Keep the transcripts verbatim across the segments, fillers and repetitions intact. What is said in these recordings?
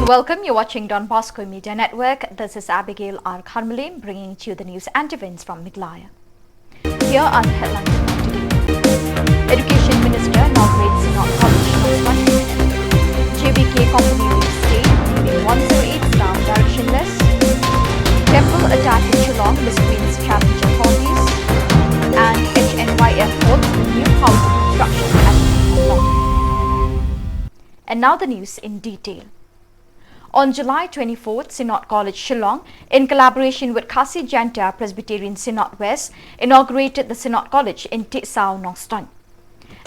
Welcome, you're watching Don Bosco Media Network. This is Abigail R Kharmalim bringing to you the news and events from Meghalaya. Here are the headlines for today. Education Minister inaugurates Synod College, Nongstoin. J B K company will stay, leaving one zero eight staff directionless. Temple attack in Shillong miscreants challenge authorities. And H N Y F holds new housing construction at Shillong. And now the news in detail. On July twenty-fourth, Synod College Shillong, in collaboration with Khasi Jaintia Presbyterian Synod West, inaugurated the Synod College in Tehsaw, Nongstoin.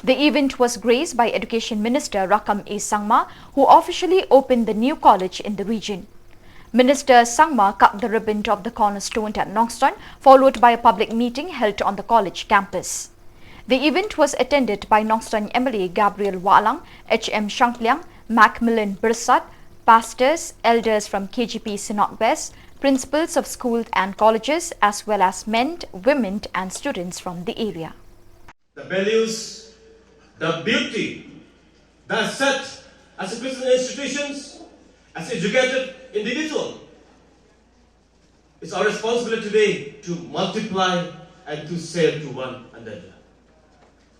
The event was graced by Education Minister Rakkam A Sangma, who officially opened the new college in the region. Minister Sangma cut the ribbon of the cornerstone at Nongstoin, followed by a public meeting held on the college campus. The event was attended by Nongstoin M L A Gabriel Wahlang, H M Shangpliang, Macmillan Byrsat, pastors, elders from K J P Synod West, principals of schools and colleges, as well as men, women, and students from the area. The values, the beauty, the asset as a Christian institutions, as educated individual, it's our responsibility today to multiply and to share to one another.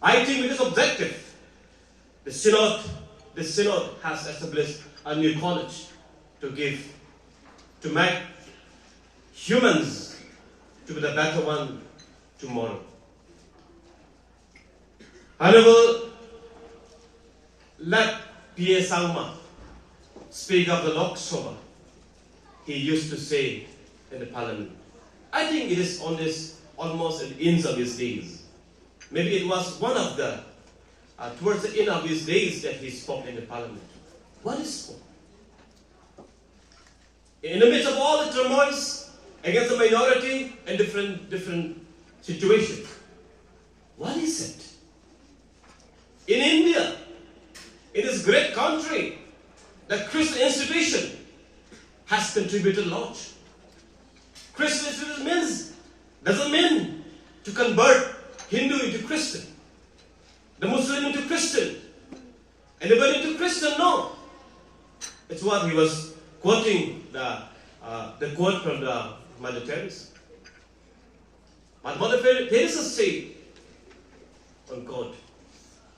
I think with this objective, the Synod, the Synod has established a new college to give, to make humans to be the better one tomorrow. Honorable, let P A Sangma, Speaker of the Lok Sabha, he used to say in the parliament. I think it is on this almost at the end of his days. Maybe it was one of the, uh, towards the end of his days that he spoke in the parliament. What is spoke? In the midst of all the turmoils against the minority and different, different situations, what is it? In India, in this great country, the Christian institution has contributed a lot. Christian institution means, doesn't mean to convert Hindu into Christian, the Muslim into Christian, anybody into Christian, no. It's what he was quoting, the, uh, the quote from the Mother Teresa. But Mother Ter-, Teresa said on God,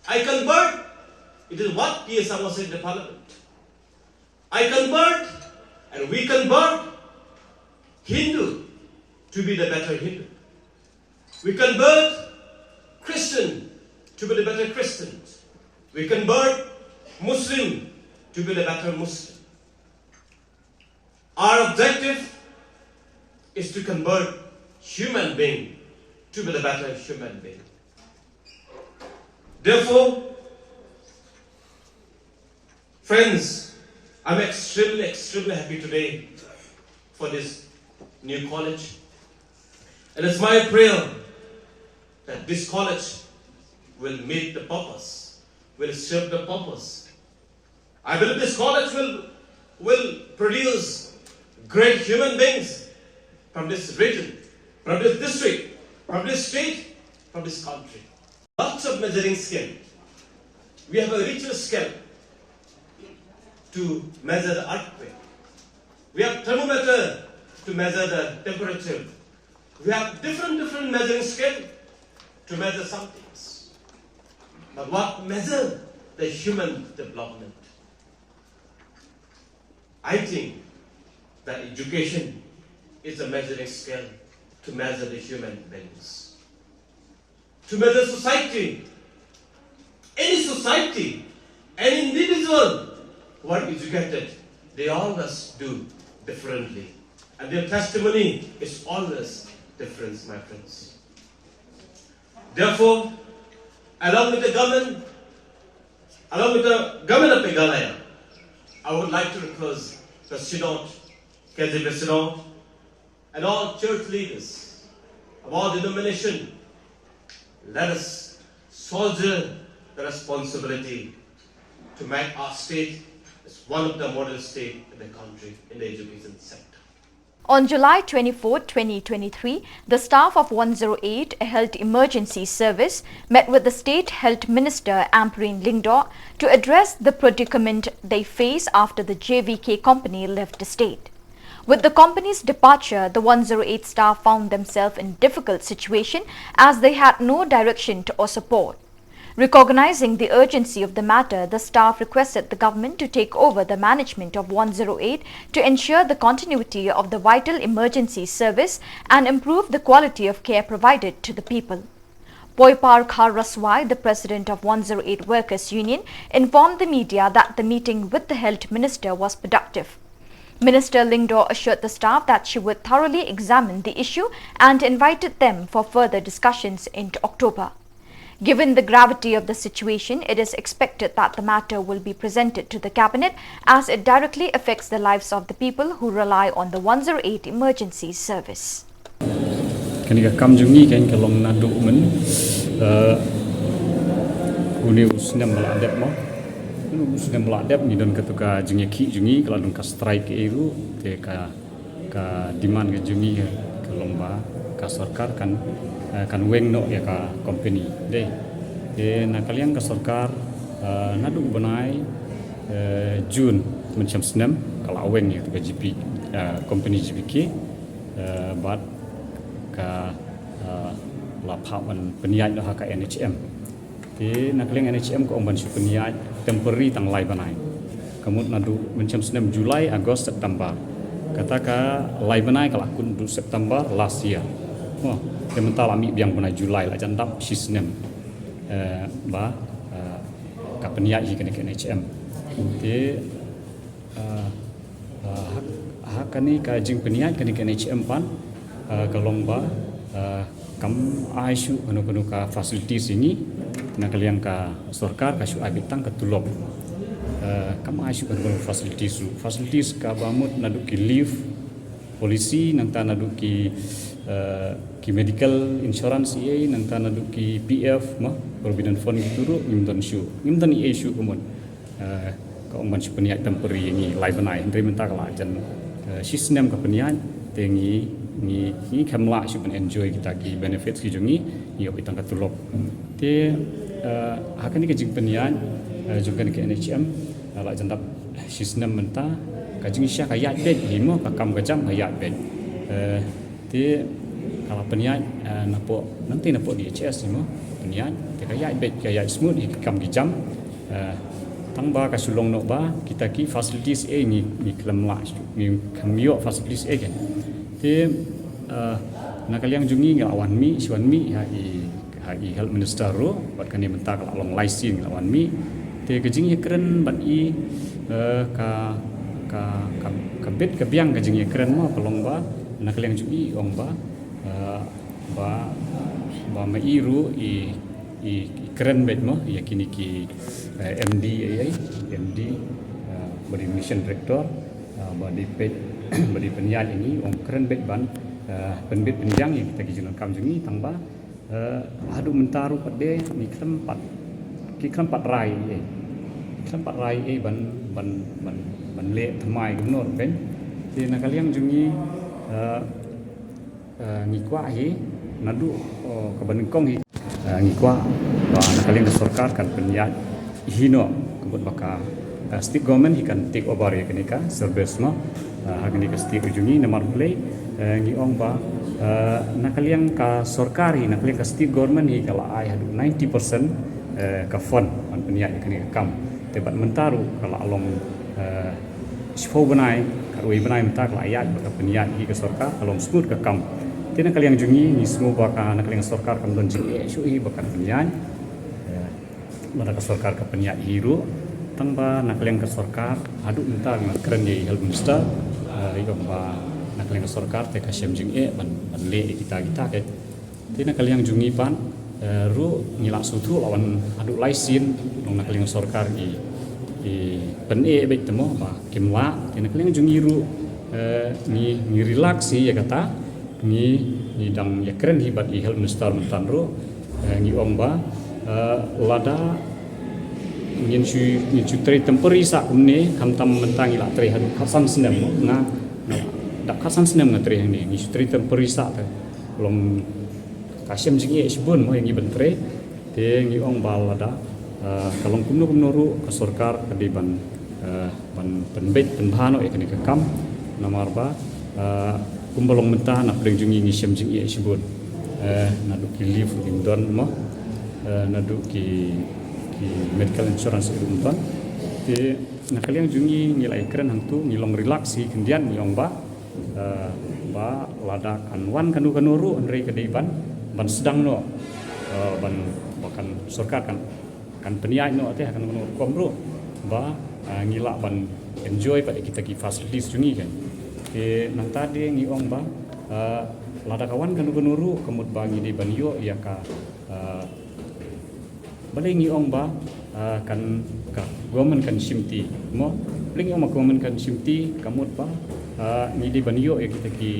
"I convert," it is what P A Sangma said in the parliament. "I convert and we convert Hindu to be the better Hindu. We convert Christian to be the better Christians. We convert Muslim to be the better Muslim." Our objective is to convert human being to be the better human being. Therefore, friends, I'm extremely, extremely happy today for this new college. And it's my prayer that this college will meet the purpose, will serve the purpose. I believe this college will, will produce great human beings from this region, from this district, from this state, from this country. Lots of measuring scale. We have a richer scale to measure the earthquake. We have thermometer to measure the temperature. We have different, different measuring scale to measure some things. But what measure the human development? I think that education is a measuring scale to measure the human beings. To measure society, any society, any individual who are educated, they always do differently. And their testimony is always different, my friends. Therefore, along with the government, along with the government of Meghalaya, I would like to request the Synod, K J P Synod, and all church leaders of all denomination, let us shoulder the responsibility to make our state as one of the model state in the country in the education sector. On July twenty-fourth, twenty twenty-three, the staff of one zero eight, a health emergency service, met with the State Health Minister Ampareen Lyngdoh to address the predicament they face after the J V K company left the state. With the company's departure, the one zero eight staff found themselves in difficult situation as they had no direction to, or support. Recognizing the urgency of the matter, the staff requested the government to take over the management of one zero eight to ensure the continuity of the vital emergency service and improve the quality of care provided to the people. Poipar Kharaswai, the president of one zero eight Workers Union, informed the media that the meeting with the health minister was productive. Minister Lyngdoh assured the staff that she would thoroughly examine the issue and invited them for further discussions in October. Given the gravity of the situation, it is expected that the matter will be presented to the cabinet as it directly affects the lives of the people who rely on the one zero eight emergency service. Kane ka kam jong ngi kan ka long naduh myn, eh, une u snem ba la dep mo. Une u snem ba la dep ngi don katu ka jingïakhih jong ngi, ka la don ka strike ei ruh, te ka, ka demand ka jong ngi ka long ba ka sorkar kan, eh, kan weng noh ïa ka company. Dei. Te na ka liang ka sorkar, eh, naduh u bnai, eh, June mynshem snem ka la weng ïa ka G P, eh, company G P K. Eh, bad ka, eh, la phah ban pynïaid noh ha ka N H M. Te na ka liang N H M ka ong ban shu pynïaid temporary tang lai bnai. Ka mut naduh mynshem snem July, August, September. Kata ka lai bnai ka la kut naduh September last year. Oh, te mynta la mih biang bnai July, la jan dap shi snem. Eh, ba, eh, ka pynïaid hi kane ka N H M. Te, eh, eh, ha, ha kane ka jingpynïaid kane ka N H M pat, eh, ka long ba, eh, kam ai shuh kano kano ka facilities ïa ngi, na ka liang ka sorkar ka shu ai beit tang ka tulop. Eh, kam ai shuh kano kano facilities ruh. Facilities kaba mut naduh ki leave policy, nangta naduh ki, eh, ki medical insurance ei, nangta naduh ki P F mo, provident fund kitu ruh ngim don shuh. Ngim don ei shuh ka mut. Eh, ka ong ban shu pynïaid temporary ïa ngi lai bnai, hynrei mynta ka la jan, eh, shi snem ka pynïaid, te ngi, ngi, ngi khlem lah shuh ban enjoy kita ki benefits ki jong ngi, ngi ïoh beit tang ka tulop. Te, eh, ha kane ka jingpynïaid, eh, jong kane ka N H M, eh, la jan dap shi snem mynta, ka jingshisha ka ïaid beit hi mo, ka kam ka jam ka ïaid beit. Eh, Te ka la pynïaid, eh, napoh, nangta napoh D H S hi mo, pynïaid, te ka ïaid beit, ka ïaid smooth hi ki kam ki jam. Eh, tang ba ka shu long noh ba kita ki facilities ei ngi, ngi khlem lah, ngi khlem ïoh facilities ei kan. Te, eh, na ka liang jong ngi ngi la wan mih, shu wan mih ha i, ha i health minister ruh, bad kane mynta ka la long lai sien ngi la wan mih. Te ka jingïakren bad i, eh, ka, ka, ka, ka bit ka biang ka jingïakren mo ka long ba na ka liang jong i ong ba, eh, ba, ba ma i ruh i, i, i kren beit mo ïa kine ki, eh, M D ei ei, M D, eh, ba dei mission director, eh, ba dei peit, ba dei pynïaid ïa ngi, ong kren beit ban, eh, pynbit pynbiang ïa kita ki jingdonkam jong ngi tang ba, eh, haduh mynta ruh pat de ngi khlem pat, ki khlem pat rai ei. Ki khlem pat rai ei ban, ban, ban, ban leh thymmai kumno ruh kan. Te na ka liang jong ngi, eh, eh, ngi kwah hi naduh, oh, kaba nyngkong hi. Eh, ngi kwah ba na ka liang ka sorkar kan pynïaid hi noh ka mut ba ka, eh, state government hi kan take over ïa kane ka service mo. Eh, ha kane ka state ka jong ngi namar balei, eh, ngi ong ba, eh, na ka liang ka sorkar hi, na ka liang ka state government hi ka la ai haduh ninety percent, eh, ka fund ban pynïaid ïa kane ka kam. Te bad mynta ruh ka la long, eh, shiphew bnai, khatwei bnai mynta ka la ïaid bad ka pynïaid hi ka sorkar, ka long smooth ka kam. Te na ka liang jong ngi, ngi sngew ba ka na ka liang sorkar kam don jingeh shuh hi ba kan pynïaid. Eh, lada ka sorkar ka pynïaid hi ruh, tang ba na ka liang ka sorkar haduh mynta nga kren ïa i health minister, eh, i ong ba na ka liang ka sorkar te ka shem jingeh ban, ban leh ïa kita kita ka. Te na ka liang jong ngi pat, eh, ruh ngi la sngewthuh la wan haduh lai sien, long na ka liang sorkar i, i pyneh beit te mo ba kim lah. Te na ka liang jong ngi ruh, eh, ngi, ngi relax hi ïa kata, ngi, ngi dang ïakren hi bad i health minister mynta ruh, eh, ngi ong ba, eh, lada ngin shu, ngin shu trei temporary sa kumne, khamtam mynta ngi la trei haduh khatsan snem mo, nga, nga, Dap khatsan snem nga trei hangne, ngi shu trei temporary sah te. Long ka shem jingeh shibun mo ïa ngi ban trei. Te ngi ong ba lada, eh, ka long kumno kumno ruh ka sorkar ka dei ban, eh, ban pynbeit pynbha noh ïa kane ka kam. Namar ba, eh, kumba long mynta na pdeng jong ngi ngi shem jingeh shibun. Eh, naduh ki leave ruh ngim don mo. Eh, naduh ki, ki medical insurance ruh ngim don. Te na ka liang jong ngi ngi la ïakren hangtu, ngi long relax hi khyndiat, ngi ong ba, eh, ba lada kan wan kano kano ruh, hynrei ka dei ban, ban sdang noh, eh, ban, ba kan sorkar kan, kan pynïaid noh te ha kano kano rukom ruh, ba, eh, ngi lah ban enjoy pat ïa kita ki facilities jong ngi kan. Te nangta de ngi ong ba, eh, lada ka wan kano kano ruh, ka mut ba ngi dei ban ïoh ïa ka, eh, balei ngi ong ba, ah, kan, ka government kan shimti mo. Balei ngi ong ba government kan shimti, ka mut ba, ah, ngi dei ban ïoh ïa kita ki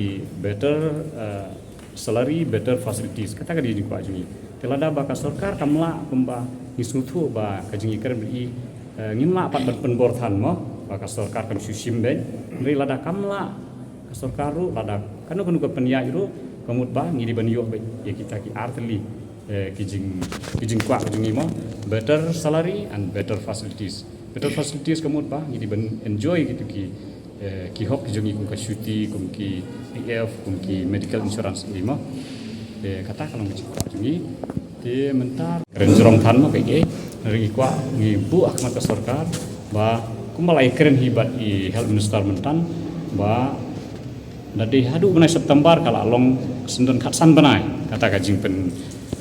better, ah, salary, better facilities. Kata ka dei jingkwah jong ngi. Te lada ba ka sorkar kam lah, kumba ngi sngewthuh ba ka jingïakren ba i, eh, ngim lah pat ban pynbor than mo ba ka sorkar kan shu shim beit. Hynrei lada kam lah ka sorkar ruh, lada kano kano ka pynïaid ruh, ka mut ba ngi dei ban ïoh beit ïa kita ki artylli, eh, ki jing, ki jingkwah ki jong ngi mo. Better salary and better facilities. Better facilities ka mut ba ngi dei ban enjoy kita ki, eh, ki hok ki jong ngi, kum ka shuti, kum ki P F, kum ki medical insurance ngi mo. Eh, kata ka long ka jingkwah jong ngi. Te mynta ka kren jrong than mo kaei, ngi kwah ngi buh ha khmat ka sorkar ba kumba la ïakren hi bad i health minister mynta ba da dei haduh bnai September ka la long syndon khatsan bnai. Kata ka jingpyn,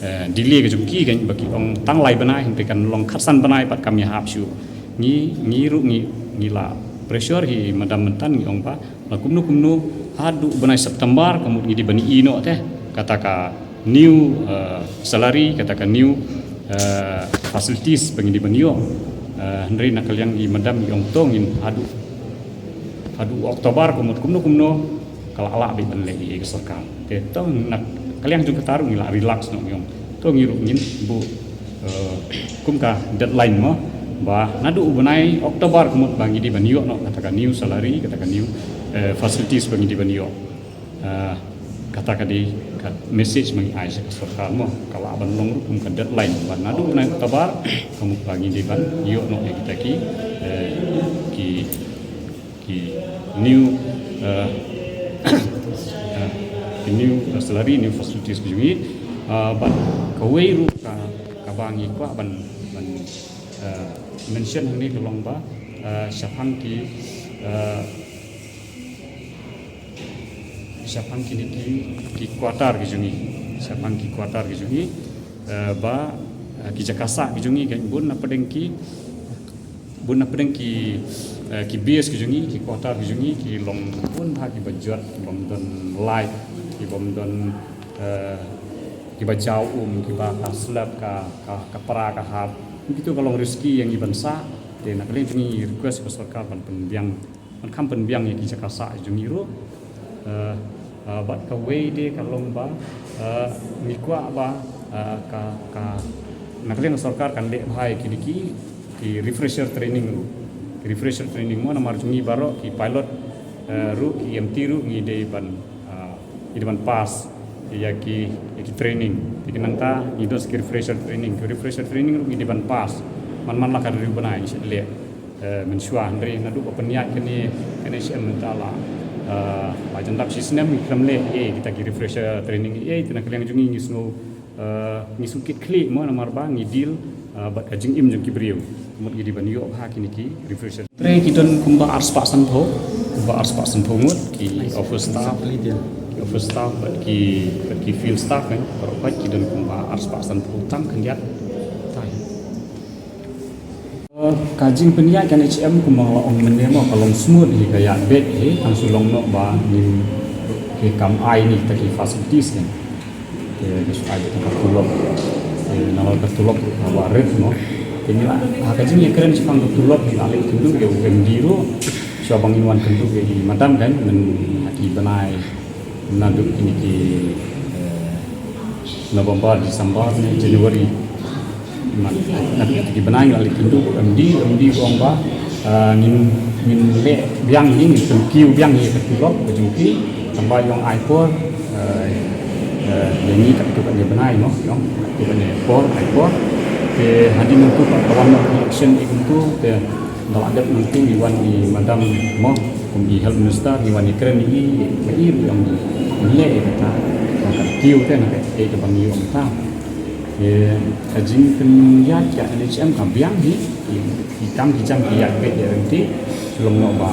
eh, delay ka jong ki kan ba ki ong tang lai bnai, hynrei kan long khatsan bnai pat kam ïahap shuh. Ngi, ngi ruh ngi, ngi la pressure hi madam mynta, ngi ong ba la kumno kumno haduh bnai September ka mut ngi dei ban ïoh noh te kata ka new, eh, salary, kata ka new, eh, facilities ba ngi dei ban ïoh. Eh, hynrei na ka liang i madam i ong to ngin haduh, haduh October ka mut kumno kumno ka la lah beit ban leh ïa ka sorkar. Te to na ka liang jong kata ruh ngi la relax noh, ngi ong to ngi ruh ngin buh, eh, kum ka deadline mo ba naduh u bnai October ka mut ba ngi dei ban ïoh noh kata ka new salary, kata ka new, eh, facilities ba ngi dei ban ïoh. Ah, kata ka dei ka message ba ngi ai sha ka sorkar mo, ka lah ban long ruh kum ka deadline ba naduh u bnai October ka mut ba ngi dei ban ïoh noh ïa kita ki, eh, ki, ki new, eh, eh, ki new, eh, salary, new facilities ki jong ngi. Ah, bad kawei ruh ka, kaba ngi kwah ban, ban, eh, mention hangne ka long ba, eh, shaphang ki, eh, shaphang kine ki, ki quarter ki jong ngi, shaphang ki quarter ki jong ngi, eh, ba, eh, ki jaka sah ki jong ngi kan bun na pdeng ki, bun na pdeng ki, eh, ki base ki jong ngi, ki quarter ki jong ngi ki long bun ha ki ba jot, ki bym don light, ki bym don, eh, ki ba jaw um, ki ba ka slap, ka, ka, ka pra ka hap. Kitu ka long risky ïa ngi ban sah. Te na ka liang jong ngi request ka sorkar ban pynbiang, ban kham pynbiang ïa ki jaka sah jong ngi ruh. Eh, eh, bad kawei de ka long ba, eh, ngi kwah ba, eh, ka, ka, na ka liang sorkar kan leh bha ïa kine ki, ki refresher training ruh. Ki refresher training mo namar jong ngi baroh ki pilot, eh, ruh, ki E M T ruh ngi dei ban, eh, ngi dei ban pass ïa ki, ïa ki training. Te ki nangta ngi don ki refresher training. Ki refresher training ruh ngi dei ban pass. Man man la ka riew bnai ngi shu leh. Eh, mynshuwa hynrei naduh ba pynïaid kane, kane N H M mynta la, eh, la jan dap shi snem ngi khlem leh, eh, kita ki refresher training, eh, te na ka liang jong ngi ngi sngew, eh, ngi sngew kit khlieh mo namar ba ngi deal, eh, bad ka jingim jong ki briew. Ka mut ngi dei ban ïoh bha kine ki refresher. Trei ki don kumba arspah sanphew, kumba arspah sanphew ngut ki office staff, ki office staff bad ki, bad ki field staff kan, baroh pat ki don kumba arspah sanphew tang khyndiat. Tai. Ka jingpynïaid ka N H M kumba nga la ong mynne mo ka long smooth hi, ka ïaid beit hi, tang shu long noh ba ngim, ki kam ai ni kita ki facilities kan. Te ka shu ai kita ka tulop. Te nalor ka tulop ka ba rit mo. Te ngi la ha ka jingïakren shaphang ka tulop ngi la leit kynduh ïa u M D ruh. Shuwa ba ngin wan kynduh ïa i madam kan, mynta ki bnai naduh kine ki, eh, November, December ne January. Man, naduh kine ki bnai ngi la leit kynduh M D, M D u ong ba Ah, ngin, ngin leh biang hi, ngin pynkiew biang hi ka tulop ka jong ki, tang ba ïong ai por, ah, ah, ïa ngi katto katne bnai mo, ïong katto katne por, ai por. Te hadien nangtu pat ka wan noh ka election, i kumtu, te da la dep nangtu ngi wan i madam mo, kum i health minister, ngi wan ïakren ïa i, ba i ruh ïong i leh ïa kata, ïong ka kiew te na ka, eh, kaba ngi wan ta. Te ka jingpynïaid ka N H M ka biang hi, ki, ki kam ki jam ki ïaid beit ïaid ryntih, shu long noh ba,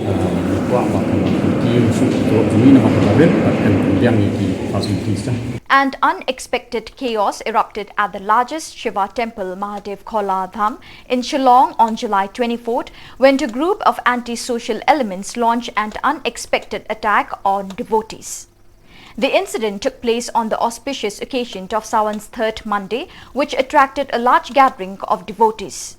eh, ngi kwah ba kan kiew shuh ki tulop jong ngi namar kaba rit bad kan pynbiang ïa ki facilities ta. And unexpected chaos erupted at the largest Shiva temple, Mahadev Khola Dham, in Shillong on July twenty-fourth, when a group of anti-social elements launched an unexpected attack on devotees. The incident took place on the auspicious occasion of Sawan's third Monday, which attracted a large gathering of devotees.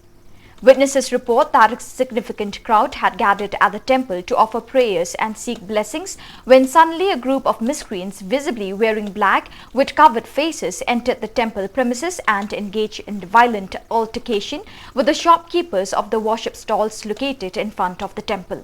Witnesses report that a significant crowd had gathered at the temple to offer prayers and seek blessings when suddenly a group of miscreants, visibly wearing black with covered faces, entered the temple premises and engaged in violent altercation with the shopkeepers of the worship stalls located in front of the temple.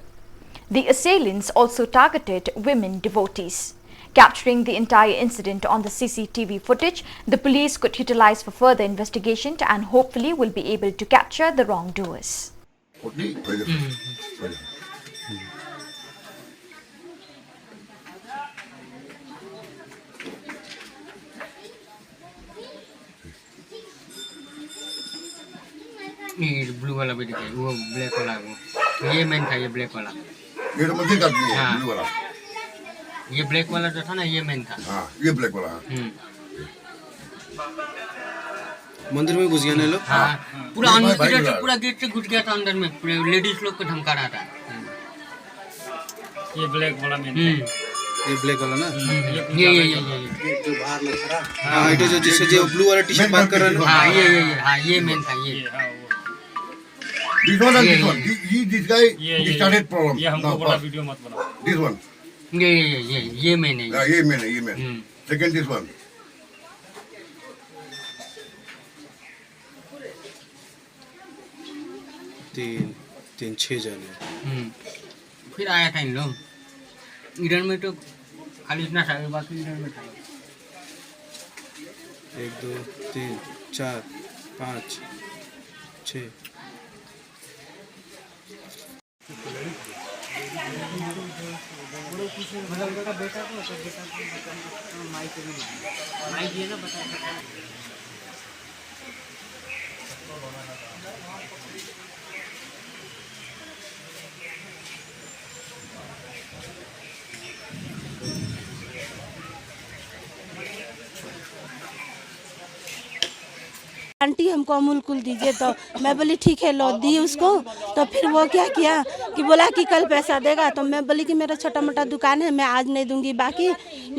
The assailants also targeted women devotees. Capturing the entire incident on the C C T V footage, the police could utilize for further investigation and hopefully will be able to capture the wrongdoers. ये ब्लू वाला भी दिखाइए, वो ब्लैक वाला, वो ये मेन था, ये ब्लैक वाला। ये तो मुझे कर दिए, हाँ। ब्लू वाला। ये ब्लैक वाला जो था ना, ये मेन था। हाँ, ये ब्लैक वाला, हाँ। हम्म। मंदिर में घुस गया ना ये लोग? हाँ, पूरा ये अंदर भाई, भाई से, बोला। पूरा गेट से घुस गया था अंदर में, पूरे लेडीज लोग को धमका रहा था। हम्म। ये ब्लैक वाला मेन था। हम्म। ये ब्लैक वाला ना? हम्म, ये ये, ये, ये, ये, ये। ये जो बाहर में खड़ा। हाँ, ये जो जिससे जो ब्लू वाला टी शर्ट मेन बात कर रहे हैं। हाँ, ये, ये, ये, हाँ, ये मेन था, ये। ये, हाँ, वो। This one and ये, this ये, one. ये। This, he, this guy, ये, he ये, started ये। Problem. ये हमको No, बोला first. वीडियो मत बनाओ। This one. ये, ये, ये, ये, ये मेन है, ये। हाँ, ये मेन है, ये मेन। हम्म। Second, this one. तीन, तीन, छह जने। हम्म। फिर आया था इन लोग। इधर में तो खाली इतना था, बाकी इधर में था। एक, दो, तीन, चार, पाँच, छः। मतलब उसका बेटा को, तो बेटा को मतलब माई को भी मारा। माई जी है ना, बता, बता। आंटी, हमको अमूल कूल दीजिए। तो मैं बोली, "ठीक है, लो।" दी उसको। तो फिर वो क्या किया कि बोला कि कल पैसा देगा। तो मैं बोली कि मेरा छोटा मोटा दुकान है, मैं आज नहीं दूंगी, बाकी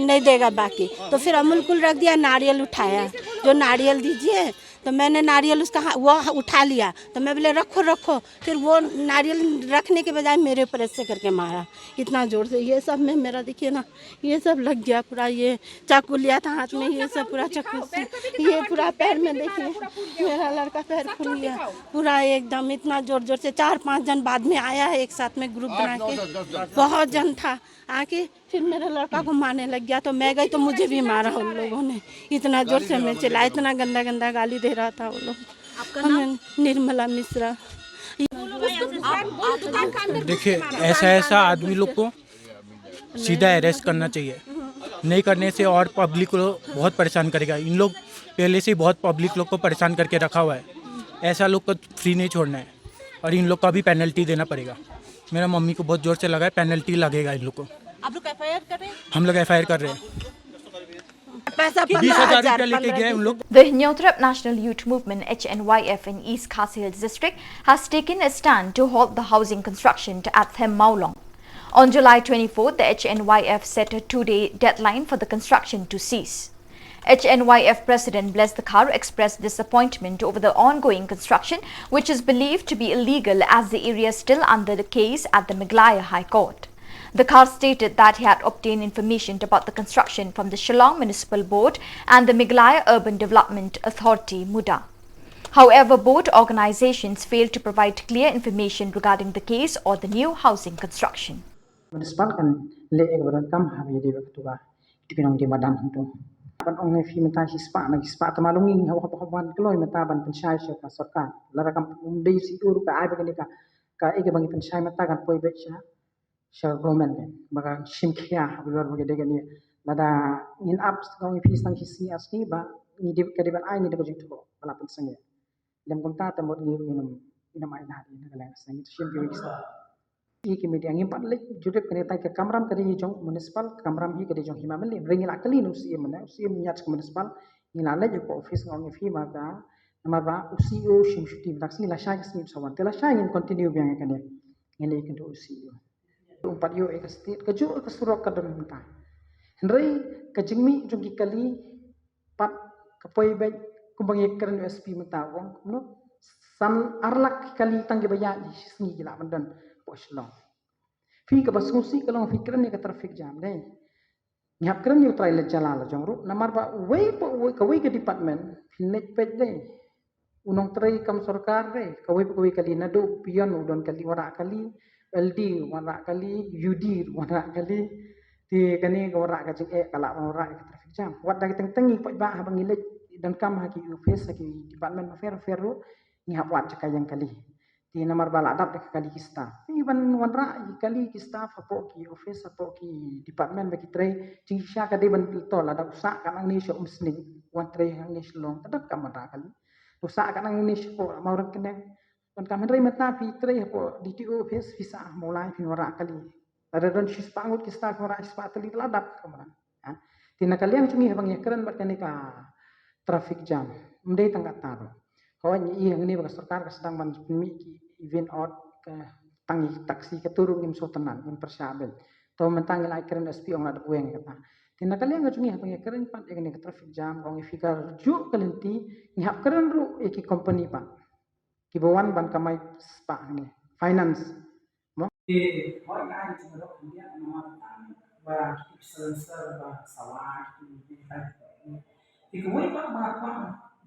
नहीं देगा बाकी। तो फिर अमूल कूल रख दिया, नारियल उठाया, जो नारियल दीजिए। तो मैंने नारियल उसका हा-, वो हा-, उठा लिया। तो मैं बोले, "रखो, रखो।" फिर वो नारियल रखने के बजाय मेरे ऊपर ऐसे करके मारा, इतना जोर से। ये सब में मेरा, देखिए ना, ये सब लग गया पूरा, ये चाकू लिया था हाथ में, ये सब पूरा चाकू से, ये पूरा पैर में देखिए, मेरा लड़का पैर फूल गया पूरा एकदम, इतना जोर जोर से। चार पांच जन बाद में आया है, एक साथ में ग्रुप बना के, बहुत जन था, आके फिर मेरे लड़का को मारने लग गया, तो मैं गई तो मुझे भी मारा उन लोगों ने, इतना जोर से मैं चिल्लाई, इतना गंदा गंदा गाली दे रहा था वो लोग। आपका नाम? निर्मला मिश्रा। देखिए, ऐसा ऐसा आदमी लोग को सीधा अरेस्ट करना चाहिए। नहीं करने से और पब्लिक को बहुत परेशान करेगा। इन लोग पहले से ही बहुत पब्लिक लोग को परेशान करके रखा हुआ है। ऐसा लोग को फ्री नहीं छोड़ना है और इन लोग का भी पेनल्टी देना पड़ेगा। मेरा मम्मी को बहुत जोर से लगा है, पेनल्टी लगेगा इन लोग को। आप लोग एफआईआर कर रहे हैं? हम लोग एफआईआर कर रहे हैं। पैसा बीस हजार रुपया लेके गए उन लोग। The Hynñiewtrep National Youth Movement, H N Y F, in East Khasi Hills District has taken a stand to halt the housing construction at Them Mawlong. On July twenty-fourth, the H N Y F set a two-day deadline for the construction to cease. H N Y F President Bless Dkhar expressed disappointment over the ongoing construction, which is believed to be illegal as the area is still under the case at the Meghalaya High Court. Dkhar stated that he had obtained information about the construction from the Shillong Municipal Board and the Meghalaya Urban Development Authority, MUDA. However, both organizations failed to provide clear information regarding the case or the new housing construction. Municipal kan leh ïa ka ba donkam ha ba ïadei bad katu ka dipinong di madan hangto. Ban ong ne phi mynta shispah na shispah, tama long ngi hap hap ban kloi mynta ban pynshai sha ka sorkar. Lada kam dei shi ur ka ai ba kane ka ka ïa ka ba ngi pynshai mynta kan poi beit sha sha government kan ba kan shim khia ha ba lor ba ka dei kane. Lada ngin ap ngin phi sang shi sngi ar sngi ba ngi dei ka dei ban ai ngi da ka jingthoh ba la pynsang ïa. Lem kumta te mut ngi ruh ngin ym, ngin ym ai lad ïa ka leng seng ngi shim ki wei ki snem. Ïa ki media ngim pat leit jurip kane tai ka kamram ka dei jong municipal, ka kamram hi ka dei jong Hima Mylliem. Hynrei ngi la kylli na u C E M ne, u C E M ñiad ka municipal, ngi la leit ïa ka office nga ong ïa phi ma ka namar ba u C E O shim shuti mynta ka sngi, la shai ka sngi sa wan. Te la shai ngin continue biang ïa kane. Ngin leit kynduh u C E O. Um pat ïoh ïa ka state, kajuh ka surok ka don mynta. Hynrei ka jingmih jong ki kali pat ka poi beit kumba ngi kren u S P mynta u ong kumno san ar lak ki kali tang kiba ïaid shi sngi ki lah ban don hapoh Shillong. Phi kaba sngewsih ka long phi kren ïa ka traffic jam dei. Ngi hap kren ïa u trai leit jala la jong ruh namar ba uwei pa uwei kawei ka department phin leit peit dei. U nongtrei kam sorkar dei kawei pa kawei kali, naduh u peon u don kali, wanrah kali, L D wanrah kali, U D wanrah kali. Te kane ka wanrah ka jingeh ka lah ban wanrah ïa ka traffic jam. Wat da ka teng teng ngi paidbah haba ngi leit donkam ha ki office ha ki department bapher bapher ruh ngi hap wad jaka ïeng kali. Te namar ba la dap da ka kali ki staff. Te ban wanrah ïa ki kali ki staff hapoh ki office hapoh ki department ba ki trei, jingshisha ka dei ban to lada u sah ka nangne sha Umsning, wan trei hangne Shillong, ka donkam wanrah kali. U sah ka nangne shapoh Mawryngkneng, donkam. Hynrei mynta phi trei hapoh D T O office phi sah Mawlai phin wanrah kali. Lada don shispah ngut ki staff phin wanrah shispah tylli, la dap ka kamra. Ha? Te na ka liang jong ngi haba ngi kren bad kane ka traffic jam, ym dei tang kata ruh. Hooid ngi ïohi hangne ba ka sorkar ka sdang ban pynmih ki event ot ka tang ïa ki taxi, katu ruh ngim sngewtynnat, ngim pyrshah beit. To mynta ngi la kren, S P ong la dep weng kata. Te na ka liang ka jong ngi haba ngi kren pat ïa kane ka traffic jam, ong ïa phi kajuh ka lynti, ngi hap kren ruh ïa ki company pat kiba wan ban kamai spah hangne. Finance. Mo? Te hooid nga ai ka jingrwai ïa namar ba ki silencer ba sawa ki. Te kawei pat ba nga kwah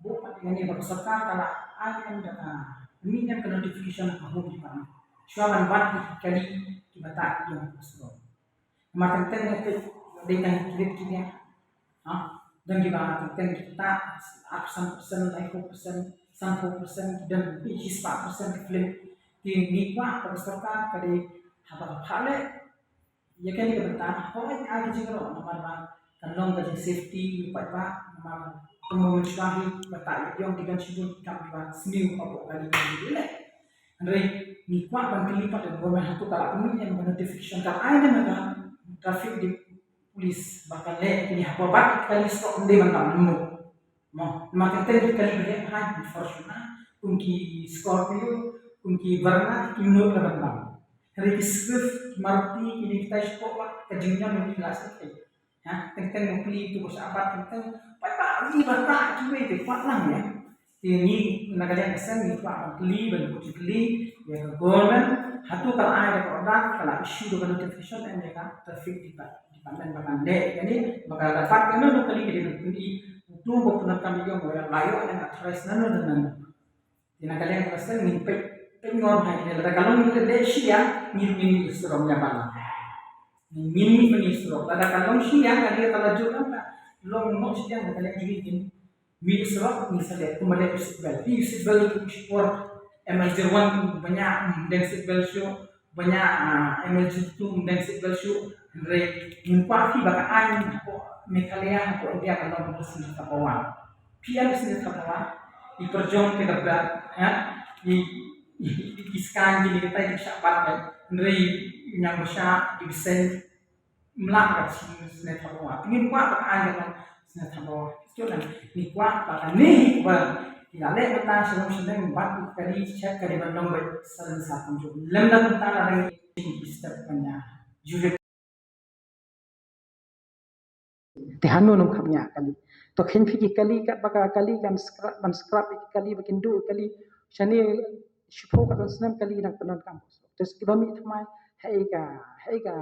buh pat ïa kane ba ka sorkar ka la ai em da ka, mih em ka notification ha Home Department shuwa ban bat ïa ki kali kiba tah ïa ka surok. Namar teng teng nga peit dei tang ki klet ki nia. Ha? Don kiba teng teng ki tah arphew san percent, laiphew percent, sanphew percent, ki don ki shispah percent ki flip. Te ngi kwah ba ka sorkar ka dei haba ka phah leh ïa kane ka bynta, hooid ai ka jingrwai namar ba kan long ka jing safety ïa u paidbah, namar kumno mynshuwa hi ba tah ïa ki ong ki don shibun ki kam kiba sniew hapoh kali ba ki leh. Hynrei ngi kwah ban kylli pat ïa ka government, hato ka la pynmih ïa ka notification, ka la ai ne em ïa ka traffic di police ba ka leh kine hapoh bad ki kali surok, ym dei ban dam, ym nud. Mo, namar teng teng ki kali ba leh bha, ki Fortuner, kum ki Scorpio, kum ki Verna, kim nud la ban dam. Hynrei ki Swift, ki Maruti, kine kitai shapoh bad ka jingñion ngi la sngewthuh. Ha, teng teng ngi plie tu ba shah bat teng teng. Paidbah ngi ba tah kiwei te kwah lang ïa. Te ngi na ka liang ka seng ngi kwah ban kylli, ban buh jingkylli ïa ka government, hato ka la ai da ka order, ka la issue da ka notification em ïa ka traffic depart-, department ba kan leh ïa kane, ba ka la dapat kano kano kali ka dei ban pyni uto ba pyndonkam ïa ka, ba la ïoh ïa ka authorized nano nano. Te na ka liang ka seng ngin peit, peit ngor ha kine, lada ka long ngi leh shi ïa, ngin, ngin mih surok ïa ba la. Ngin mih, mih surok. Lada ka long shi ïa, ka dei ka la jur ka long noh shi ïa, na ka liang jong ngi ngin mih surok, ngin sa leh kumba leh u seat belt. Phi u seat belt u shipor, M L zero one ba ñiah, mm, deng seat belt shuh, ba ñiah, ah, M L zero two deng seat belt shuh. Hynrei ngim kwah phi ba ka aiñ hapoh Meghalaya, hapoh India ka long ba sngewthuh ba wan. Phi ïa sngewthuh ba wan, i pyrjong te ka belt, ha? I, i, i, i scan kine kitai ki shah bat, hynrei i ñiang ba shah, i bseiñ, ym lah ka sngewthuh ba wan. Te ngim kwah ba ka aiñ ka long sngewthuh ba wan. Shuh nang, ngi kwah ba kane ba ki la leh mynta sha long sha long, bad ki kali check ka dei ban long ba silencer kumjuh. Lymda kumta la dang ki step ban ïa jurip. Te hano num kham ñiah kali. To khein phi ki kali katba ka kali kan scrap, ban scrap ki kali ba kin duh kali. Shane shiphew katto snem kali dang pyndonkam. To kiba mih thymmai, haei ka, haei ka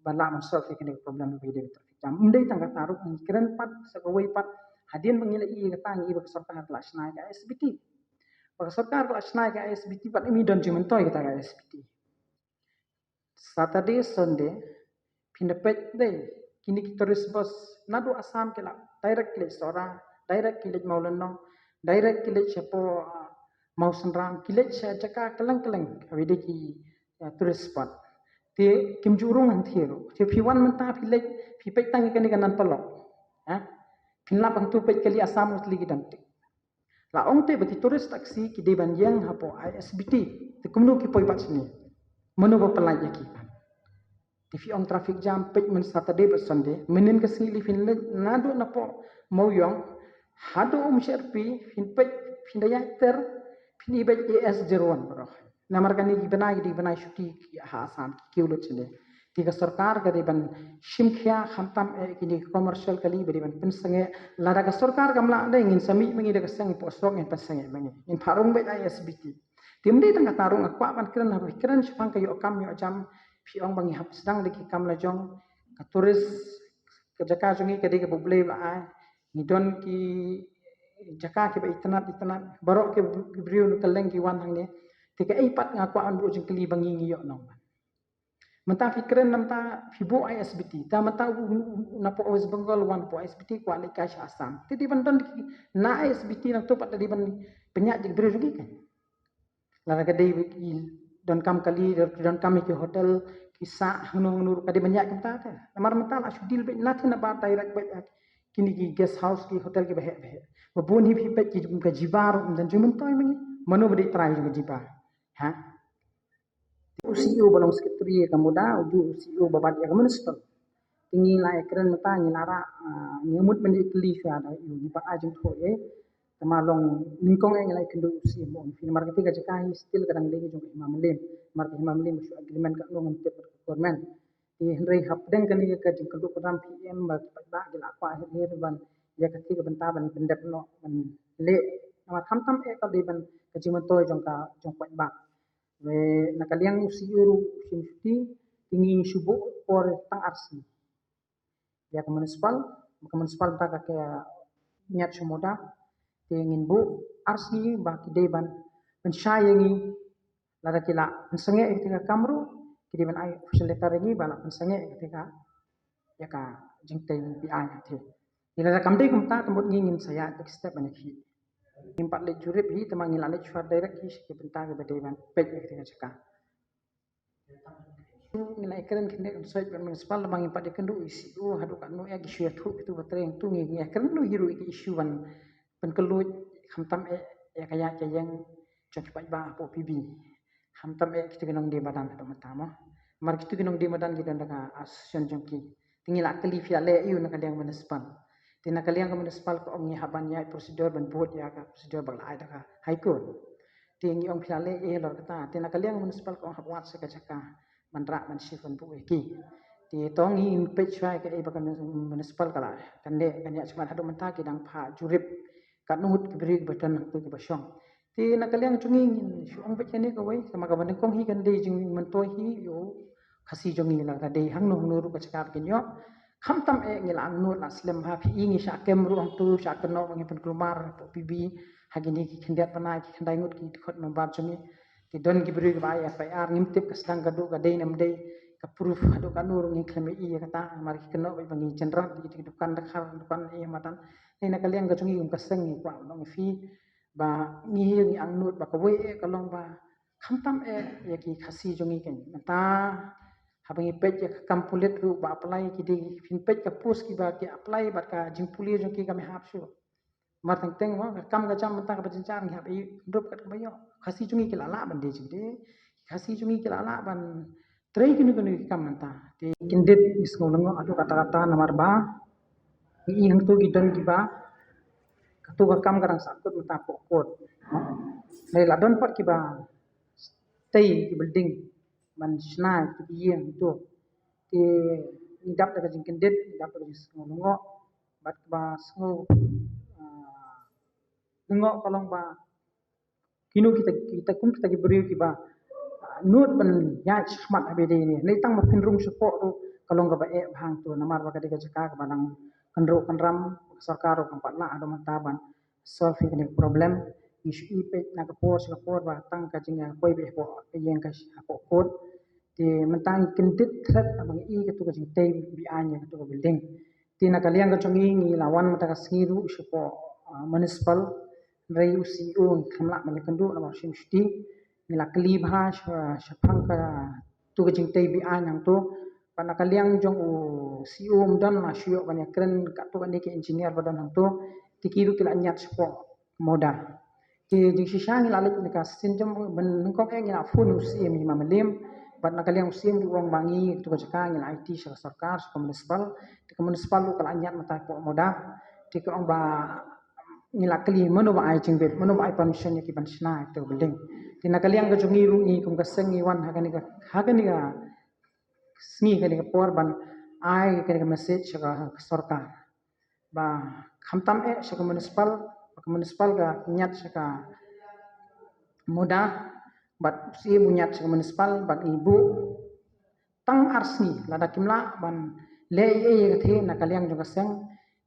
ba lah ban solve ïa kane ka problem ba ïadei bad traffic jam. Ym dei tang kata ruh, ngi kren pat sa kawei pat, hadien ba ngi la ïohi kata ngi ïohi ba ka sorkar ka la shna ïa ka S B T. Ba ka sorkar ka la shna ïa ka I S B T, bad ym don jingmyntoi kata ka I S B T. Saturday, Sunday, phin da peit dei kine ki tourist bus naduh Assam ki la direct ki leit Sohra, direct ki leit Mawlynnong, direct ki leit shapoh, ah, Mawsynram, ki leit sha jaka kylleng kylleng, haba dei ki, ah, tourist spot. Te kim ju rung hangtei ruh. Te phi wan mynta phi leit, phi peit tang ïa kane ka Nan Polok. Ha? Phin lap hangto peit kali Assam ruh tylli ki don te. La ong te ba ki tourist taxi ki dei ban ïeng hapoh I S B T. Te kumno ki poi pat shane? Mano ba pynlait ïa ki? Te phi ong traffic jam, peit mynta Saturday bad Sunday, mynnin ka sngi lei phin leit naduh napoh Mawiong haduh Umsherpi, phin peit, phin da ïaid ter, phin i beit A S zero one baroh. Namar kane ki bnai ki dei bnai shuti ki ha Assam, ki kiew lut shane. Te ka sorkar ka dei ban shim khia, khamtam eh kine ki commercial kali ba dei ban pynsangeh. Lada ka sorkar kam lah dei, ngin sa mih ma ngi da ka seng poh Sohra, ngin pynsangeh ma ngi. Ngin phah rung beit I S B T. Te ym dei tang kata ruh, nga kwah ban kren, haba kren shaphang ka ïoh kam ïoh jam, phi ong ba ngi hap sdang da ki kam la jong, ka tourist, ka jaka jong ngi ka dei kaba U Blei u la ai. Ngi don ki jaka kiba itynnad itynnad, baroh ki briew na kylleng ki wan hangne. Te kaei pat nga kwah ban buh jingkylli ba ngi ngi ïoh nongwan. Mynta phi kren, mynta phi buh I S B T. Te mynta u, u, u, napoh West Bengal wan hapoh I S B T, kwah leit kai sha Assam. Te dei ban don ki na I S B T nangto pat, dei ban pynïaid jingbriew jong ki kan. Lada ka dei ki donkam kali, donkam ïa ki hotel, ki sah hangno hangno ruh ka dei ban ïaid kumta te. Namar mynta la shu deal beit na te na bar direct beit ha kine ki guest house, ki hotel kiba heh ba heh. Ba bun hi phi peit ki jong ka Jiba ruh ym don jingmyntoi ma ngi. Mano ba dei trai jong ka Jiba? Ha? U C E O ba long secretary ïa ka MUDA, u ju u C E O ba bat ïa ka municipal. Te ngi la ïa kren mynta, ngi la rah, ah, ngi mut ban ïa kylli shuwa da u, ngi pat ai jingthoh ïa. Te ma long nyngkong eh ngi la ïa kynduh u C E O, phi, namar kata ka jaka hi still ka dang dei jong ka Hima Mylliem. Namar ka Hima Mylliem ka shu agreement katno ngam tip bad ka government. Te hynrei hapdeng kane ka jingkynduh kynram phi em ba ki paidbah ki la kwah her her ban ïa kata ka bynta ban pyndep noh ban leh. Namar khamtam eh ka dei ban ka jingmyntoi jong ka, jong paidbah. Te na ka liang u C E O ruh u shim shuti, te ngi shu buh por tang ar sngi ïa ka municipal, ka municipal mynta ka, ka ñiad sha MUDA, te ngin buh ar sngi ba ki dei ban pynshai ïa ngi, lada ki la pynsangeh ïa kata ka kam ruh, ki dei ban ai official letter ïa ngi ba la pynsangeh ïa kata ka, ïa ka jingtei P I ïa te. Te lada kam dei kumta, te mut ngi ngin sa ïaid da ki step ban ïakhih. Ngim pat leit jurip hi, te ma ngi la leit shuwa direct hi sha ki bynta kiba dei ban peit ïa kata ka jaka. Ngi la ïakren khyndiat, ngi soi ban municipal, ma ngim pat ïakynduh ïa u C E O haduh katno eh, ki shu ïathuh kitu ba trei hangtu, ngi ïakren noh hi ruh ïa ki issue ban, ban kylluid khamtam eh ïa ka ïaid ka ïeng jong ki paidbah hapoh P B. Khamtam eh kitu ki nongdie madan haduh mynta mo. Namar kitu ki nongdie madan ki don da ka association jong ki. Te ngi la kylli phi la leh aïu na ka liang municipal. Te na ka liang ka municipal ka ong ngi hap ban ïaid procedure ban bud ïa ka procedure ba la ai da ka High Court. Te ngi ong phi la leh aïu halor kata. Te na ka liang municipal ka ong hap wad sa ka jaka ban rah ban shift ban buh ïa ki. Te to ngin peit shuwa ïa kaei ba ka municipal ka la, kan leh kan ïaid shakhmat, haduh mynta ki dang phah jurip katno ngut ki briew kiba don hangtu kiba shong. Te na ka liang jong ngi ngin shu ong beit kane kawei, te ma kaba nyngkong hi kan dei jingmyntoi hi ïa u Khasi jong ngi, lada dei hangno hangno ruh ka jaka ba kin ïoh. Khamtam eh ngi la angnud la slem ha, phi i ngi shah kem ruh hangtu, shah kynnoh ba ngi pynkulmar hapoh P B ha kine ki khyndiat bnai, ki khyndai ngut ki dkhot member jong ngi. Te don ki briew kiba ai F I R, ngim tip ka sdang ka duh, ka dei ne ym dei, ka proof haduh katno ruh ngim khlem ïohi ïa kata, namar ki kynnoh ba ngi jynrat ïa ki dukan dkhar, dukan ïa madan. Te na ka liang ka jong ngi kum ka seng ngi kwah ban ong ïa phi ba ngi hi ngi angnud ba kawei eh ka long ba khamtam eh ïa ki Khasi jong ngi keiñ. Mynta haba ngi peit ïa ka kam pulit ruh ba apply ki dei, phin peit ka post kiba ki apply bad ka jingpule jong ki kam hap shuh. Mar teng teng mo, ka kam ka jam mynta kaba jynjar ngi hap ïa rup kat kaba ïoh. Khasi jong ngi ki la lah ban dei jingdie. Khasi jong ngi ki la lah ban trei kino kino ki kam mynta. Te kyndit ngi sngew lyngngoh haduh katta katta namar ba ngi i hangtu ki don kiba, katu ka kam ka dang sahkut mynta hapoh court. Ngi la don pat kiba tei ki building ban shna ki ïing hangtu. Te ngi dap da ka jingkyndit, ngi dap da ka jingsngew lyngngoh, bad kaba sngew, ah, lyngngoh ka long ba kino kita, kita kum kita ki briew kiba, ah, nud ban ïaid shakhmat ha ba ïadei ne. Ngi tang ba phin rung shapoh ruh ka long kaba eh bha hangtu, namar ba ka dei ka jaka kaba dang kynruh kynram, ka sorkar ruh kam pat lah haduh mynta ban solve ïa kane ka problem. ngi shu i peit na ka por sha ka por ba tang ka jingïapoi beit hapoh ka ïing ka hapoh court. Te mynta ngi kyndit thret ba ngi i katu ka jingtei beaiñ ïa katu ka building. Te na ka liang ka jong ngi ngi la wan mynta ka sngi ruh shapoh, ah, municipal, hynrei u C E O ngi khlem lah ban ïakynduh namar u shim shuti. Ngi la kylli bha sha, shaphang katu ka jingtei beaiñ hangto. Bad na ka liang jong u C E O ym don la shu ïoh ban ïakren katto katne ki engineer ba don hangto. Te ki ruh ki la ñiad shapoh MODA. Te jingshisha ngi la leit na ka sien jong ban nyngkong eh ngi la phone u C E M Hima Mylliem. Bad na ka liang u C E M ruh u ong ba ngi katu ka jaka ngi la aiti sha ka sorkar, sha ka municipal. Te ka municipal ruh ka la ñiad mynta hapoh MODA. Te ka ong ba ngi la kylli mano ba ai jingbit, mano ba ai permission ïa ki ban shna ïa katu ka building. Te na ka liang ka jong ngi ruh ngi kum ka seng ngi wan ha kane ka, ha kane ka sngi, kane ka por ban ai kane ka message sha ka, ka sorkar. Ba khamtam eh sha ka municipal, ba ka municipal ka ñiad sha ka MODA, bad u C E M u ñiad sha ka municipal, bad ngi buh tang ar sngi, lada kim lah ban leh ei ei ïa ka theh na ka liang jong ka seng,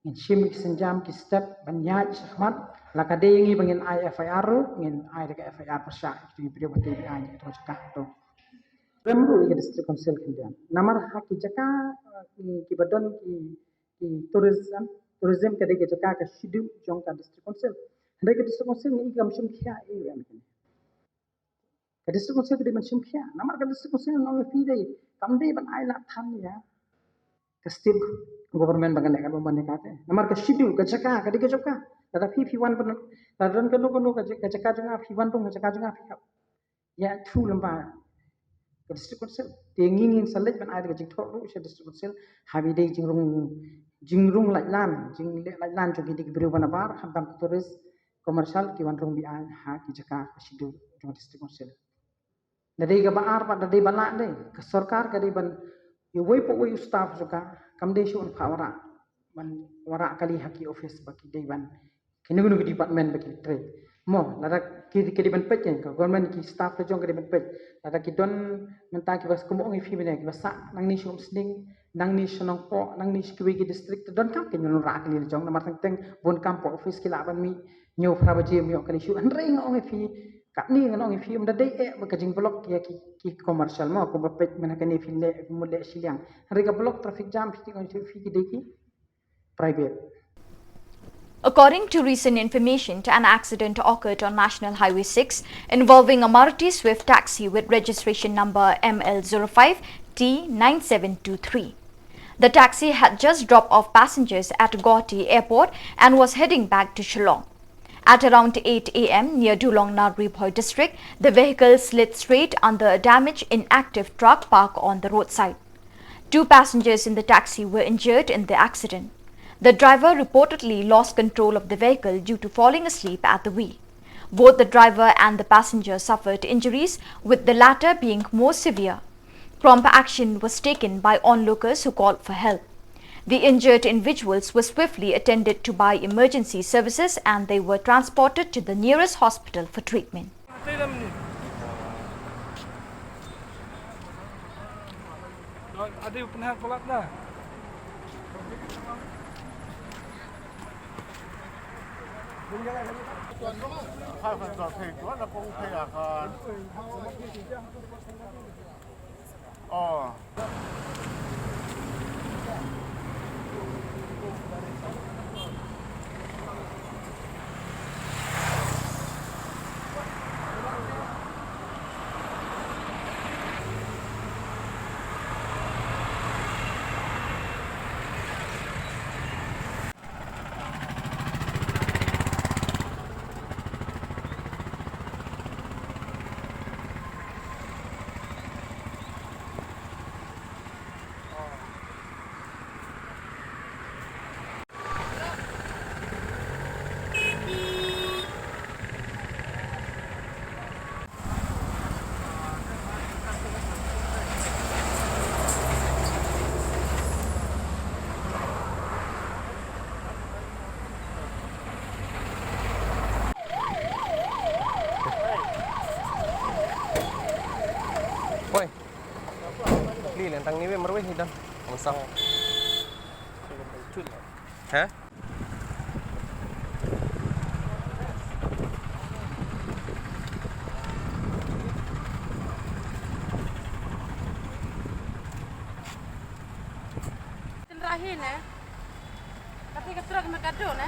ngin shim ki sienjam ki step ban ïaid shakhmat, la ka dei ïa ngi ba ngin ai F I R ruh, ngin ai da ka F I R pyrshah ïa ki briew ba tei beaiñ ïa katu ka jaka to. Rem ruh ïa ka District Council khyndiat. Namar ha ki jaka, eh, ki, ki ba don ki, ki tourism, tourism ka dei ka jaka ka schedule jong ka District Council. Hynrei ka District Council ngi i kam shim khia ei ei em kane. Ka District Council ka dei ban shim khia. Namar ka District Council ngi ong ïa phi dei, kam dei ban ai lad than ïa ka state government ba kan leh katba ban ïa kata. Namar ka schedule ka jaka ka dei ka jaka. Lada phi phi wan ban, lada don kano kano ka ja-, ka jaka jong nga phi wan rung ka jaka jong nga phi hap ïathuh lyngba ka District Council. Te ngi ngin sa leit ban ai da ka jingthoh ruh sha District Council. Haba dei jingrung, jingrung laitlan, jingleh laitlan jong kine ki briew ba nabar, khamtam ki tourist, commercial, ki wan rung beaiñ ha ki jaka ka schedule jong District Council. Da dei kaba ar pat da dei ba lah dei, ka sorkar ka dei ban, ïa uwei pa uwei u staff jong ka, kam dei shu un phah wanrah, ban wanrah kali ha ki office ba ki dei ban, kino kino ki department ba ki trei. Mo, lada ki, ki dei ban peit, ka government ki staff la jong ka dei ban peit. Lada ki don mynta kiba, kum ong ïa phi mynne, kiba sah nangne sha Umsning, nangne sha Nongpoh, nangne sha kiwei ki district, te donkam kin ïa wanrah kali la jong, namar teng teng bun kam pa office ki lah ban mih hynñiew phra baje ym ïoh kali shuh. Hynrei nga ong ïa phi, katne ngan ong ïa phi, ym da dei eh ba ka jingblock ïa ki, ki commercial mo, kumba peit mynne kane phi leh, phi mut leh shiliang. Hynrei ka block traffic jam phi, phi ki dei ki private. According to recent information, an accident occurred on National Highway six involving a Maruti Swift taxi with registration number M L zero five T nine seven two three. The taxi had just dropped off passengers at Guwahati Airport and was heading back to Shillong. At around eight A M, near Dulong Narwibhoi district, the vehicle slid straight under a damaged inactive truck parked on the roadside. Two passengers in the taxi were injured in the accident. The driver reportedly lost control of the vehicle due to falling asleep at the wheel. Both the driver and the passenger suffered injuries, with the latter being more severe. Prompt action was taken by onlookers who called for help. The injured individuals were swiftly attended to by emergency services and they were transported to the nearest hospital for treatment. Oi. Li lentang ni we marwei ni dan. Ang sa. Ha? Hi ne. Kati ka truck me ka do ne.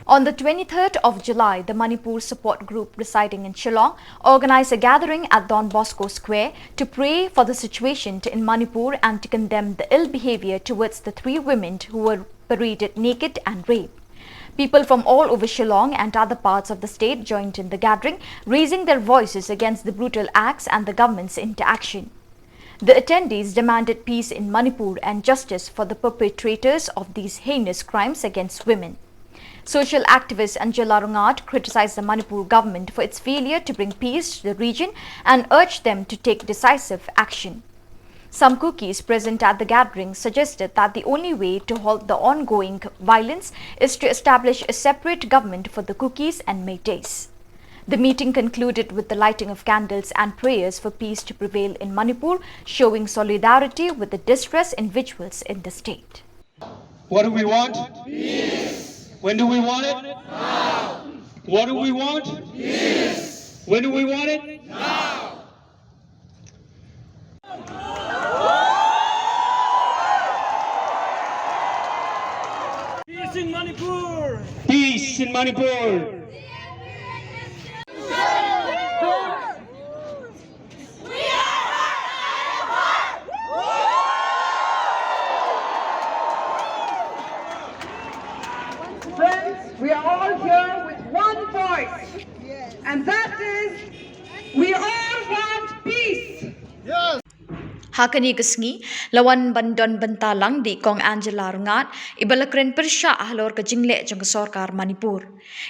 On the twenty-third of July, the Manipur Support Group residing in Shillong organized a gathering at Don Bosco Square to pray for the situation in Manipur and to condemn the ill behavior towards the three women who were paraded naked and raped. People from all over Shillong and other parts of the state joined in the gathering, raising their voices against the brutal acts and the government's inaction. The attendees demanded peace in Manipur and justice for the perpetrators of these heinous crimes against women. Social activist Angela Rungad criticized the Manipur government for its failure to bring peace to the region and urged them to take decisive action. Some Kukis present at the gathering suggested that the only way to halt the ongoing violence is to establish a separate government for the Kukis and Meiteis. The meeting concluded with the lighting of candles and prayers for peace to prevail in Manipur, showing solidarity with the distressed individuals in the state. What do we want? Peace. When do we want it? Now. What do we want? Peace. When do we want it? Now. Peace in Manipur. Peace in Manipur. Friends, we are all here with one voice, and that is, we all want peace. Ha kane ka sngi, la wan ban don bynta lang da i Kong Angela Rungad, iba la kren pyrshah halor ka jingleh jong ka sorkar Manipur.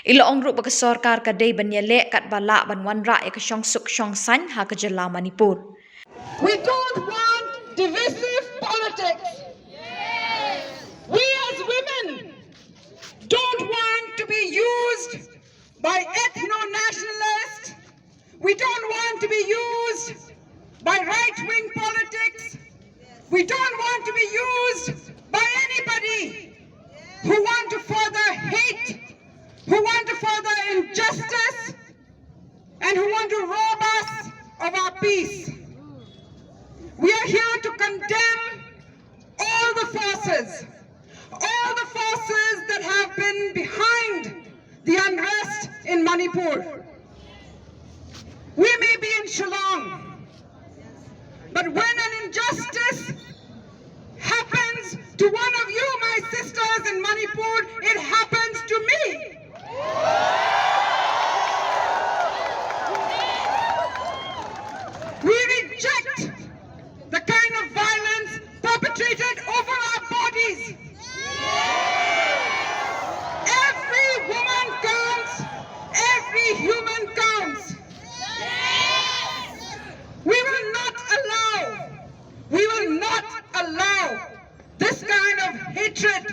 I la ong ruh ba ka sorkar ka dei ban ïaleh katba lah ban wanrah ïa ka shongsuk shongsaiñ ha ka jylla Manipur. We don't want divisive politics. We as women don't want to be used by ethno-nationalists. We don't want to be used by right-wing politics. We don't want to be used by anybody who want to further hate, who want to further injustice, and who want to rob us of our peace. We are here to condemn all the forces, all the forces that have been behind the unrest in Manipur. We may be in Shillong, but when an injustice happens to one of you, my sisters, in Manipur, it happens to me. We reject the kind of violence perpetrated over our bodies. Every woman counts, every human counts. We will not allow, we will not allow this kind of hatred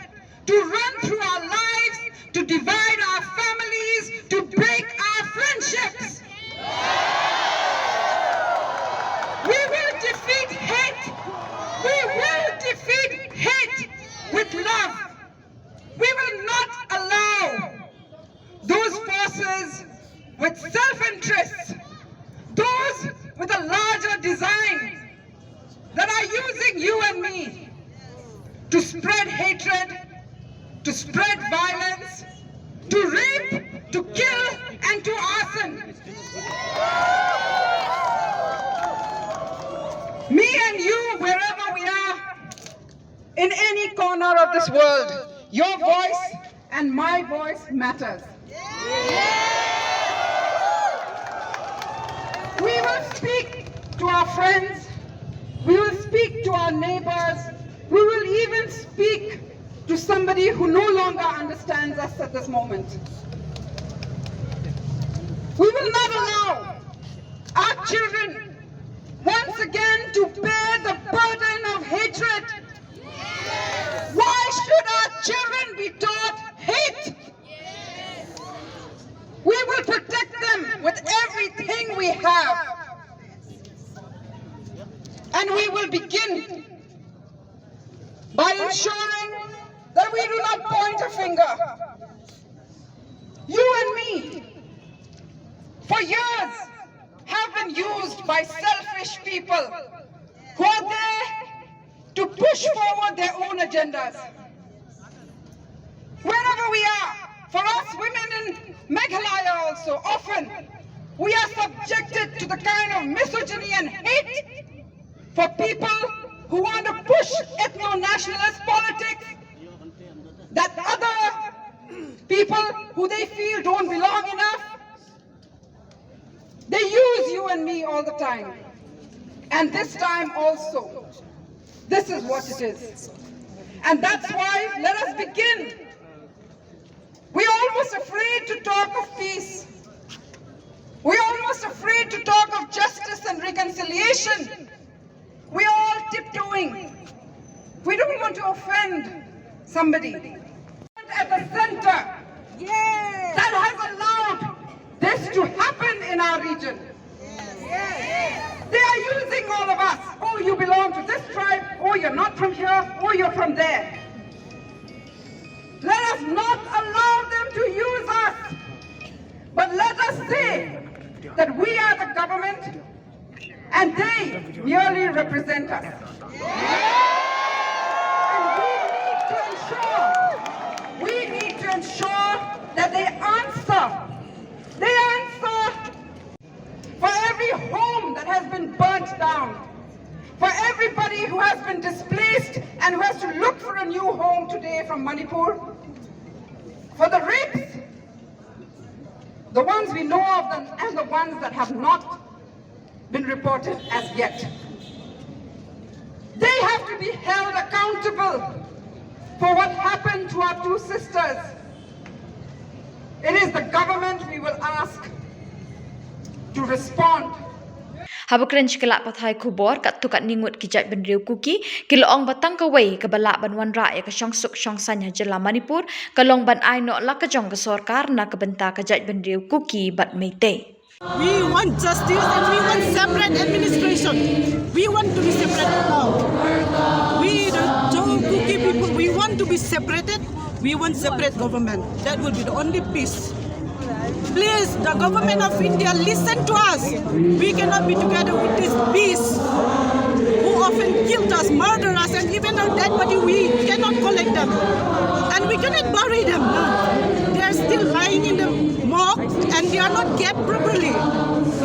to run through our lives, to divide our families, to break our friendships. We will defeat hate. We will defeat hate with love. We will not allow those forces with self-interest, those with a larger design, that are using you and me to spread hatred, to spread violence, to rape, to kill, and to arson. Me and you, wherever we are, in any corner of this world, your voice and my voice matters. Yes! Speak to our friends, we will speak to our neighbors, we will even speak to somebody who no longer understands us at this moment. We will not allow our children once again to bear the burden of hatred. Why should our children be taught hate? We will protect them with everything we have. And we will begin by ensuring that we do not point a finger. You and me, for years, have been used by selfish people who are there to push forward their own agendas. Wherever we are, for us women in Meghalaya also, often we are subjected to the kind of misogyny and hate for people who want to push ethno-nationalist politics that other people who they feel don't belong enough, they use you and me all the time. And this time also, this is what it is. And that's why let us begin. We're almost afraid to talk of peace. We're almost afraid to talk of justice and reconciliation. We're all tiptoeing. We don't want to offend somebody. At the center, that has allowed this to happen in our region. They are using all of us. Oh, you belong to this tribe. Oh, you're not from here. Oh, you're from there. Let us not allow them to use us. But let us say that we are the government and they merely represent us. And we need to ensure, we need to ensure that they answer, they answer for every home that has been burnt down, for everybody who has been displaced and who has to look for a new home today from Manipur, for the rapes, the ones we know of them and the ones that have not been reported as yet. They have to be held accountable for what happened to our two sisters. It is the government we will ask to respond. Haba kren sha ki lad pathai khubor, katto katne ngut ki jaitbynriew Kuki ki la ong ba tang kawei kaba lah ban wanrah ïa ka shongsuk shongsaiñ ha jylla Manipur ka long ban ai noh la ka jong ka sorkar na ka bynta ka jaitbynriew Kuki bad Meitei. We want justice and we want separate administration. We want to be separated now. We, the Jaintia Kuki people, we want to be separated. We want separate government. That will be the only peace. Please, the government of India, listen to us. We cannot be together with this beast who often killed us, murder us, and even our dead body, we cannot collect them. And we cannot bury them. They are still lying in the morgue and they are not kept properly.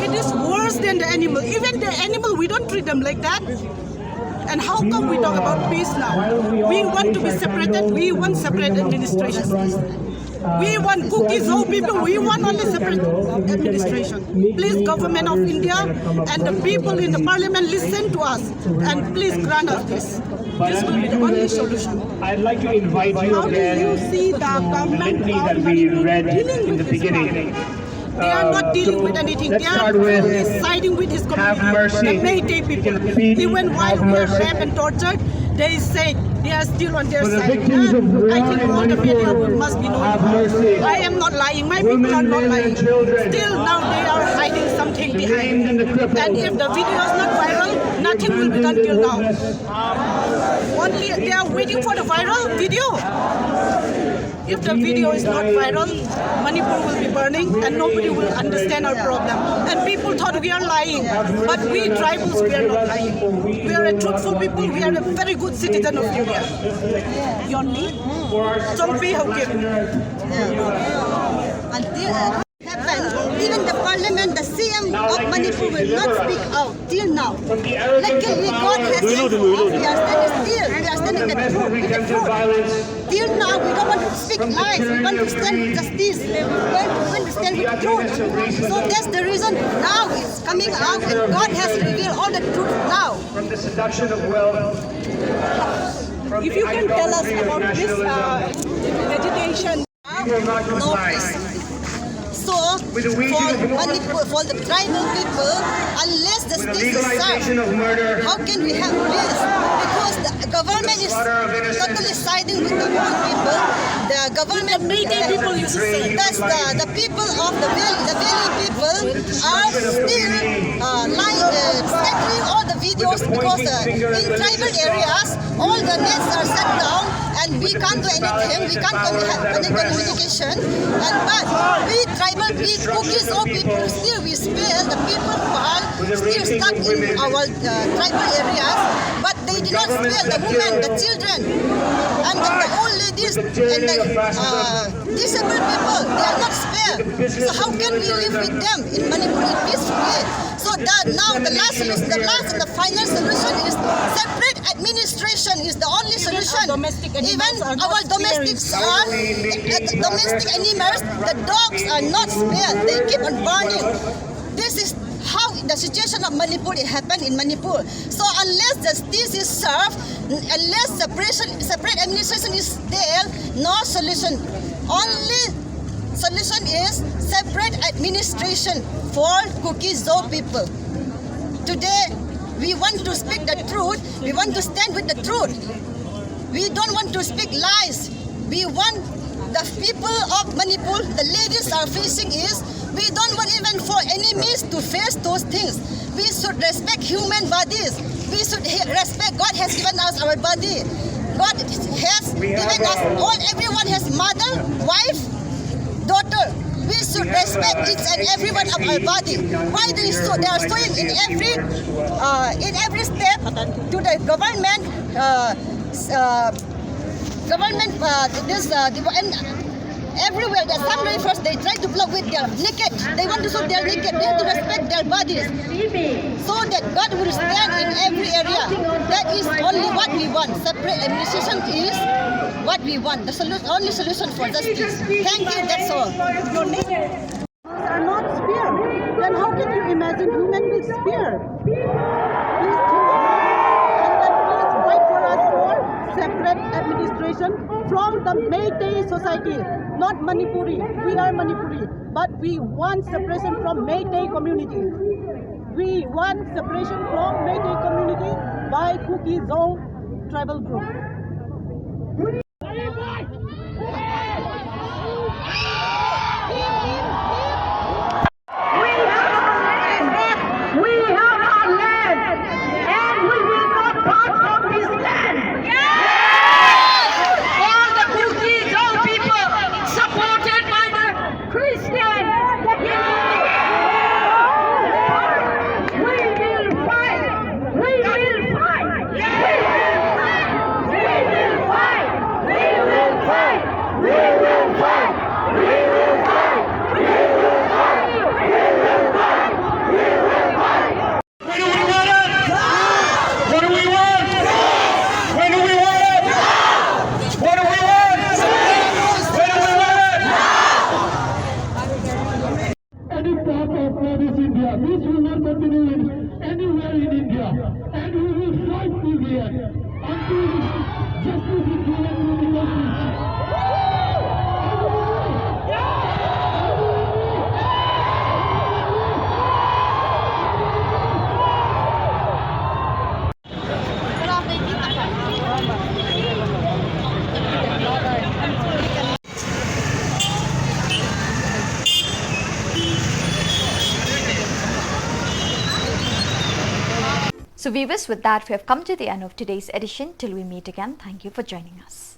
It is worse than the animal. Even the animal, we don't treat them like that. And how come we talk about peace now? We want to be separated. We want separate administration. We want Kuki Zo people. We want only separate administration. Please, government of India and the people in the parliament, listen to us and please grant us this. This will be the only solution. I'd like to invite you How do you again see the to the government litany of that we Manipur read dealing in the with this beginning. problem? They are not dealing with anything. They are only siding with his community, the Meitei people. Even while we are raped and tortured, they say they are still on their side. I think all the media must be knowing. I am not lying. My people are not lying. Still now they are hiding something behind. And if the video is not viral, nothing will be done till now. Only they are waiting for the viral video. If the video is not viral, Manipur will be burning and nobody will understand our problem. And people thought we are lying, but we tribals, we are not lying. We are a truthful people, we are a very good citizen of India. Your name? Chongpi Haokip. Happened. Even the parliament, the C M of Manipur will not speak out till now. Luckily, God has helped us. We are standing still. We are standing the truth with the truth. Till now, we don't want to speak lies. We want to stand with justice. We want to stand with truth. So that's the reason now it's coming out, and God has revealed all the truth now. From the seduction of wealth. If you can tell us about this uh, agitation. No peace. So, for Manipur, for the tribal people, unless justice is served, how can we have peace? Because the government is totally siding with the poor people. The government, the, the people of the valley, the valley people are still uh, lying, uh, scattering all the videos because uh, in tribal areas, all the nets are shut down and we can't do anything. We can't commu- have any communication. And but we tribal, we Kuki Zo people still we spare the people who are still stuck in our uh, tribal areas. But they did not spare the women, the children, and the, the old ladies and the uh, disabled people. They are not spared. So how can we live with them in Manipur in peaceful way? So that now the last solution, the last and the final solution is separate administration is the only solution. Even our domestic animals are, uh, domestic animals, the dogs are not spared. They keep on burning. This is how the situation of Manipur it happened in Manipur. So unless justice is served, unless separation, separate administration is there, no solution. Only solution is separate administration for Kuki Zo people. Today, we want to speak the truth. We want to stand with the truth. We don't want to speak lies. We want the people of Manipur, the ladies are facing is, we don't want even for enemies to face those things. We should respect human bodies. We should he- respect God has given us our body. God has given us all, everyone has mother, wife, daughter. We should respect each and every one of our body. Why they so they are showing in every uh, in every step to the government uh, s- uh, government uh, this uh, the, and everywhere the Assam Rifles they try to block with their naked. They want to show their naked. They have to respect their bodies so that God will stand in every area. That is only what we want. Separate administration is what we want. The solu- only solution for justice. Thank you. That's all. Are not spared, then how can you imagine women will spare? Please think about it. And then please fight for us for separate administration from the Meitei society, not Manipuri. We are Manipuri, but we want separation from Meitei community. We want separation from Meitei community by Kuki Zo tribal group. We have our land. We have our land. And we will not part from this land. All the Kuki Zo people, supported by the Christian, the Hindu, we will fight. We will fight. We will fight. We will fight. We will fight. We will fight. We will fight. We will fight. We will fight. What do we want? What do we want? When do we want it? What do we want? When do we want it? Any part of Northeast India. This will not continue in anywhere in India. And we will fight till the end. Until justice is given to the culprits. So viewers, with that, we have come to the end of today's edition. Till we meet again, thank you for joining us.